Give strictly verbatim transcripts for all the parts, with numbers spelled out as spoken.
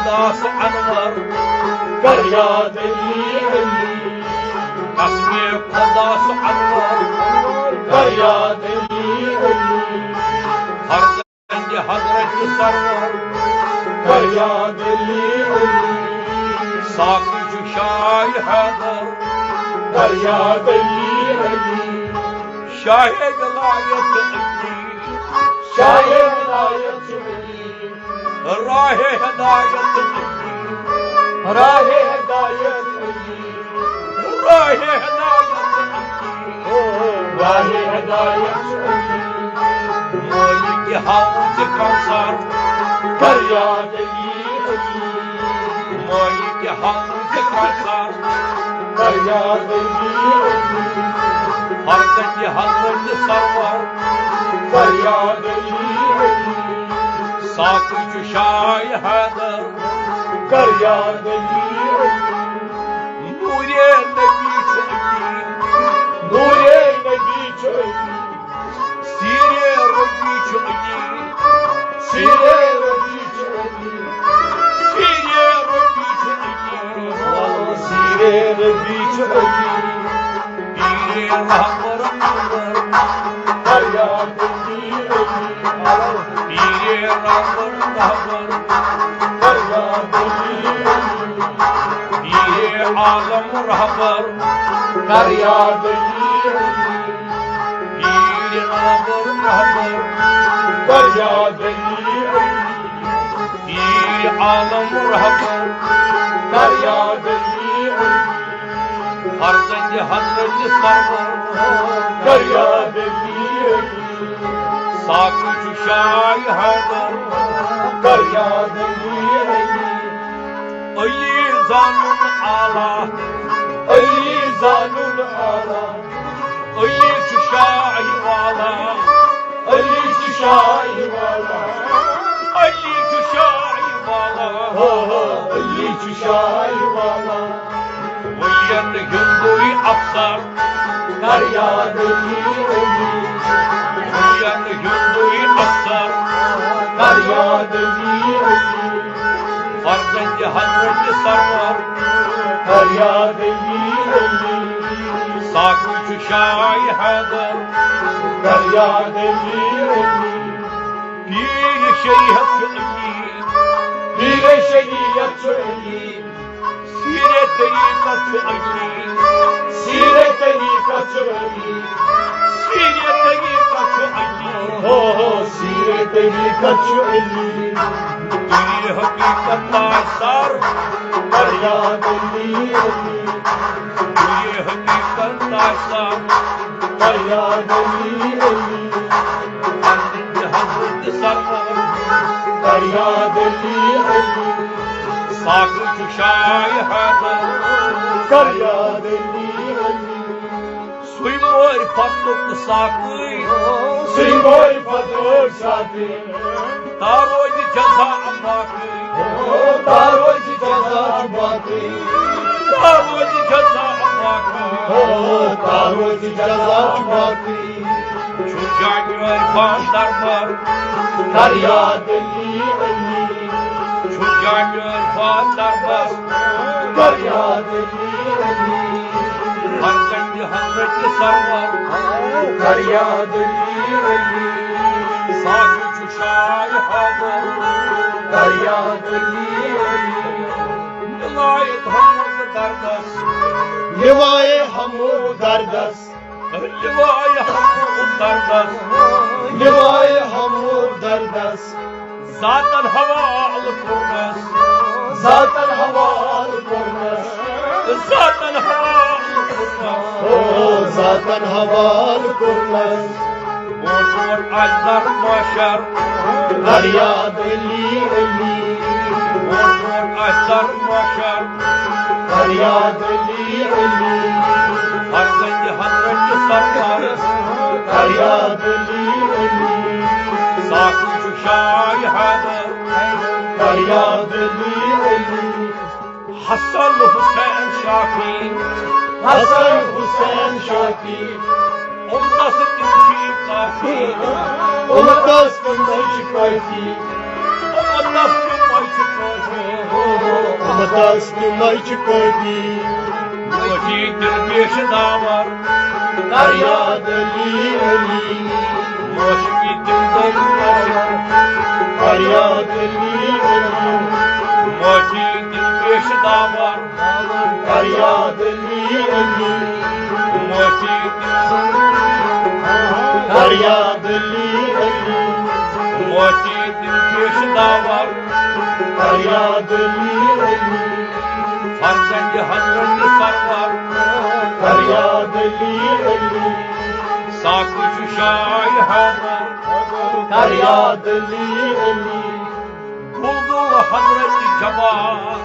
خداس انور، کر یاد علی علی۔ قسمِ خداس انور، کر یاد علی علی۔ فرزندِ حضرت سرور، کر یاد علی علی۔ ساقی چھُ شاہ حیدر، کر یاد علی علی۔ شاہ ولایت علی، شاہ ولایت علی۔ راہِ ہدایت علی، راہِ ہدایت علی۔ راہِ ہدایت علی، راہِ ہدایت علی۔ مالکِ حوضِ کوثر، کر یاد علی علی۔ مالکِ حوضِ کوثر، کر یاد علی علی۔ فرزندِ حضرت سرور، کر یاد علی علی۔ ساقی چھُ شاہ حیدر، کر یاد علی علی۔ نورِ نبی چھُ علی، نورِ نبی چھُ علی۔ سیرِ ربی چھُ علی، سیرِ ربی چھُ علی۔ سیرِ ربی چھُ علی، سیرِ ربی چھُ علی۔ پیرِ رہبر رہبر، کر یاد علی علی۔ پیرِ رہبر رہبر، کر یاد علی علی۔ پیرِ عالم رہبر، کر یاد علی علی۔ پیرِ عالم رہبر، کر یاد علی علی۔ پیرِ عالم رہبر، کر یاد علی علی۔ فرزندِ حضرت سرور، کر یاد علی علی۔ ساقی چھُ شاہ حیدر، کر یاد علی علی۔ علی زانُن اعلیٰ، علی زانُن اعلیٰ۔ علی چھُ شاہ والا، علی چھُ شاہ والا۔ علی چھُ شاہ والا، ہو ہو، علی چھُ شاہ والا۔ ولین ہُنٛدُے افسر، کر یاد علی علی۔ ولین ہُنٛدُے افسر، کر یاد علی علی۔ فرزندِ حضرت سرور، کر یاد علی علی۔ ساقی چھُ شاہ حیدر، کر یاد علی علی۔ پیرِ شریعت چھُ علی، پیرِ شریعت چھُ علی۔ سیرِ طریقت چھُ علی، سیرِ طریقت چھُ علی۔ سیرِ طریقت چھُ علی، ہو ہو، سیرِ طریقت چھُ علی۔ پیرِ حقیقت تاج سر، کر یاد علی علی۔ پیرِ حقیقت تاج سر، کر یاد علی علی۔ فرزندِ حضرت سرور، کر یاد علی علی۔ ساقی چھُ شاہ حیدر، کر یاد علی علی۔ سُے معرفتُک ساقی، سُے معرفتُک ساقی۔ تا روزِ جزا باقی، تا روزِ جزا باقی۔ تا روزِ جزا باقی، تا روزِ جزا باقی۔ چھُ جامِ عرفان دربار، کر یاد علی علی۔ چھُ جامِ عرفان دربار، کر یاد علی علی۔ فرزندِ حضرت سرور، کر یاد علی علی۔ ساقی چھُ شاہ حیدر، کر یاد علی علی۔ لوایِ ہمو دردس، لوایِ ہمو دردس۔ لوایِ ہمو دردس، لوایِ ہمو دردس۔ ذاتن حوالہٕ کوٚرنس، ذاتن حوالہٕ کوٚرنس۔ ذاتن حوالہٕ کوٚرنس۔ او ذاتن حوالہٕ کوٚرنس۔ برونٛٹھ برونٛٹھ آسہِ در محشر، کر یاد علی علی۔ برونٛٹھ برونٛٹھ آسہِ در محشر، کر یاد علی علی۔ فرزندِ حضرت سرور، کر یاد علی علی۔ ساقی چھُ شاہ حیدر، کر یاد علی علی۔ حسن حسین شافی، حسن حسین شافی۔ اُمتس تِم چھِ کٲفی، اُمتس تِم چھِ کٲفی۔ اُمتس تِم چھِ کٲفی، خۄداس تہِ نَے چھِ قٲدی۔ معٲفی دِل پیش داوار۔ کر یاد علی علی۔ معٲفی دِل داوار۔ کر یاد علی علی۔ معٲفی دِل پیش داوار۔ کر یاد علی علی۔ معٲفی دِل۔ کر یاد علی علی۔ معٲفی دِل پیش داوار۔ کر یاد علی علی۔ فرزند حضرت سرور۔ کر یاد علی علی۔ ساقی چھُ شاہ حیدر۔ کر یاد علی علی۔ بلبل حضرت جبار۔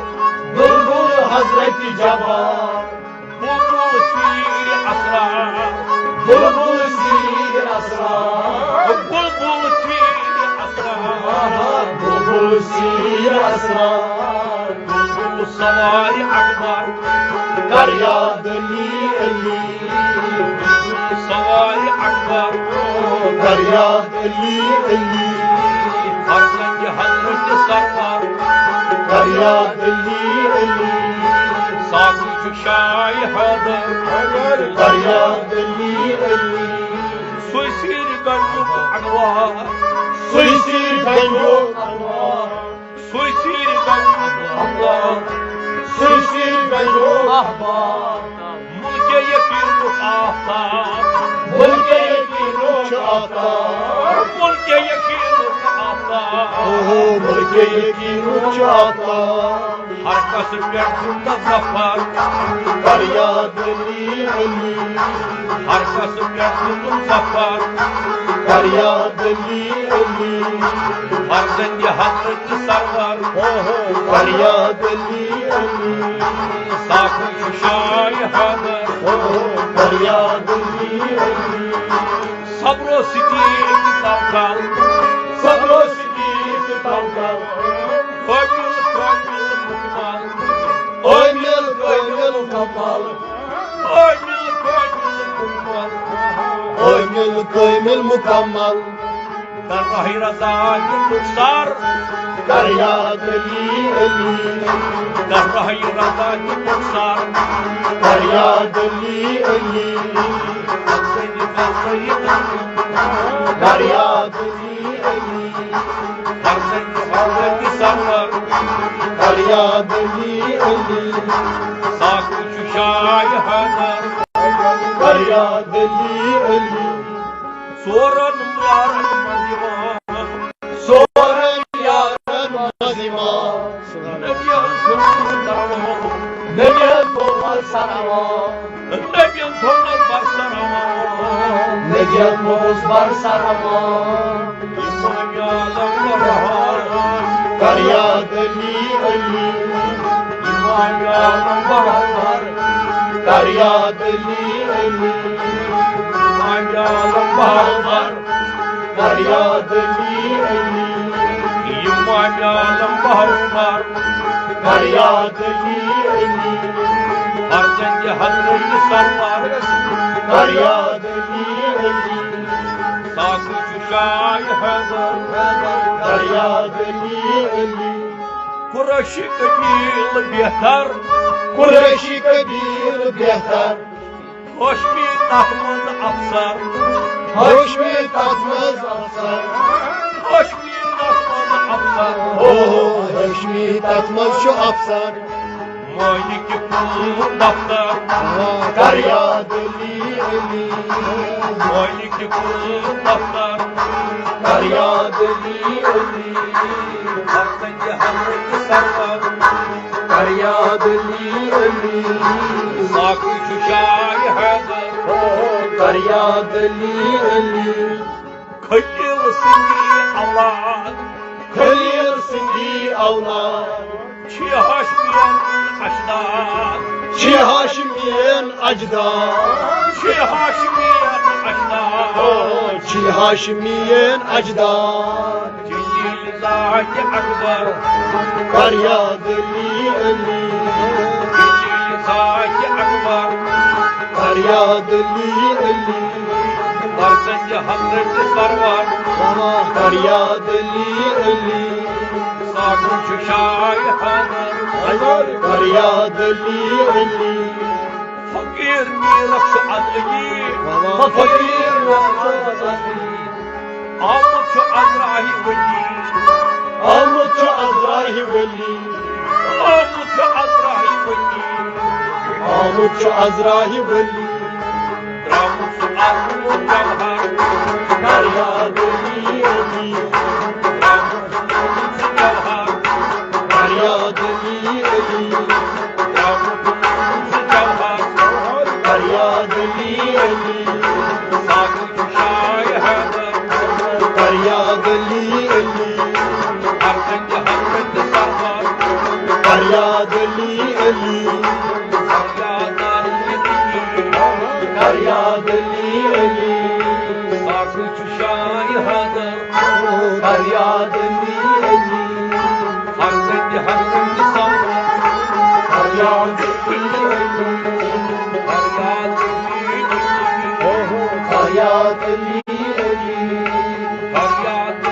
بلبل حضرت جبار۔ بلبل سیر اسرار۔ بلبل سیر اسرار۔ بلبل سیر اسرار۔ آہا، بلبل سیر اسرار۔ بلبل سوار اکبر۔ کر یاد علی علی۔ بلبل سوار اکبر۔ کر یاد علی علی۔ فرزند حضرت سرور۔ کر یاد علی علی۔ ساقی چھُ شاہ حیدر۔ کر یاد علی علی۔ سُے سیٖر گنجُک انوار۔ سُے سیٖر گنجُک انوار۔ سُے سیٖر گنجُک انوار۔ سُے سیٖر گنجُک احباب۔ ملکِ یقینُک آفتاب۔ ملکِ یقینُک چھُ آفتاب۔ ملکِ یقینُک آفتاب۔ اوہو، ملکِ یقینُک چھُ آفتاب۔ ہر کس پٮ۪ٹھ چھُ مظفر۔ کر یاد علی علی۔ ہر کس پٮ۪ٹھ چھُ مظفر۔ کر یاد علی علی۔ فرزند حضرت سرور۔ اوہو، کر یاد علی علی۔ ساقی چھُ شاہ حیدر۔ اوہو، کر یاد علی علی۔ صبر و صدیق توکل۔ صبر و صدیق توکل۔ کامل کامل مکمل۔ کامل کامل مکمل۔ کامل کامل مکمل۔ کامل کامل مکمل۔ کر راہِ رضا تہِ رخسار۔ کر یاد علی علی۔ کر راہِ رضا تہِ رخسار۔ کر یاد علی علی۔ کر یاد علی علی۔ کر یاد علی علی۔ ساقی چھُ شاہ حیدر۔ کر یاد علی علی۔ ژورن یارن منٛز یِوان۔ ژورن یارن منٛز یِوان۔ نبین تھوٚومُت سرمان۔ نبین تھوٚومُت سرمان۔ نبین تھوٚومُت بر سرمان۔ نبین تھوٚومُت بر سرمان۔ امام عالم بہار۔ کر یاد علی علی۔ امام عالم بہار۔ کر یاد علی علی۔ امام عالم بہار۔ کر یاد علی علی۔ امام عالم بہار۔ کر یاد علی علی۔ فرزند حضرت سرور۔ کر یاد علی علی۔ ساقی چھُ شاہ حیدر۔ کر یاد علی علی۔ قریشی قبیل بہتر۔ قریشی قبیل بہتر۔ ہاشمی تتھ منٛز افسر۔ ہاشمی تتھ منٛز افسر۔ ہاشمی تتھ منٛز افسر۔ اوہو، ہاشمی تتھ منٛز چھُ افسر۔ مالک پوٗر دفتر۔ کر یاد علی علی۔ مالک پوٗر دفتر۔ کر یاد علی علی۔ حسن حضرت سرور۔ کر یاد علی علی۔ ساقی چھُ شاہ حیدر۔ کر یاد علی علی۔ خلیل سٕنٛدی اولاد۔ خلیل سٕنٛدی اولاد۔ چھِ ہاشمین اجداد۔ چھِ ہاشمین اجداد۔ چھِ ہاشمین اجداد۔ او، چھِ ہاشمین اجداد۔ جلیل ذات اکبر۔ کر یاد علی علی۔ جلیل ذات اکبر۔ کر یاد علی علی۔ فرزند حضرت سرور۔ کر یاد علی علی۔ ساقی چھُ شاہ حیدر۔ فریاد علی علی۔ فقیر میرک چھُ از علی۔ واہ واہ۔ فقیر میرک چھُ از علی۔ آمُت چھُ از راہہِ ولی۔ آمُت چھُ از راہہِ ولی۔ آمُت چھُ از راہہِ ولی۔ آمُت چھُ از راہہِ ولی۔ درٛامُت چھُ از جوہر۔ فریاد علی علی۔ درٛامُت چھُ از جوہر۔ فریاد علی علی۔ درٛامُت چھُ از جوہر۔ فریاد علی علی۔ ساقی چھُ شاہ حیدر۔ فریاد علی علی۔ ہر کُنہِ، ہر کُنہِ سرور۔ فریاد علی علی۔ فریاد علی علی۔ فریاد علی علی۔ ساقی چھُ شاہ حیدر۔ فریاد علی علی۔ ہر کُنہِ، ہر کُنہِ سرور۔ فریاد علی علی۔ فریاد علی علی۔ فریاد علی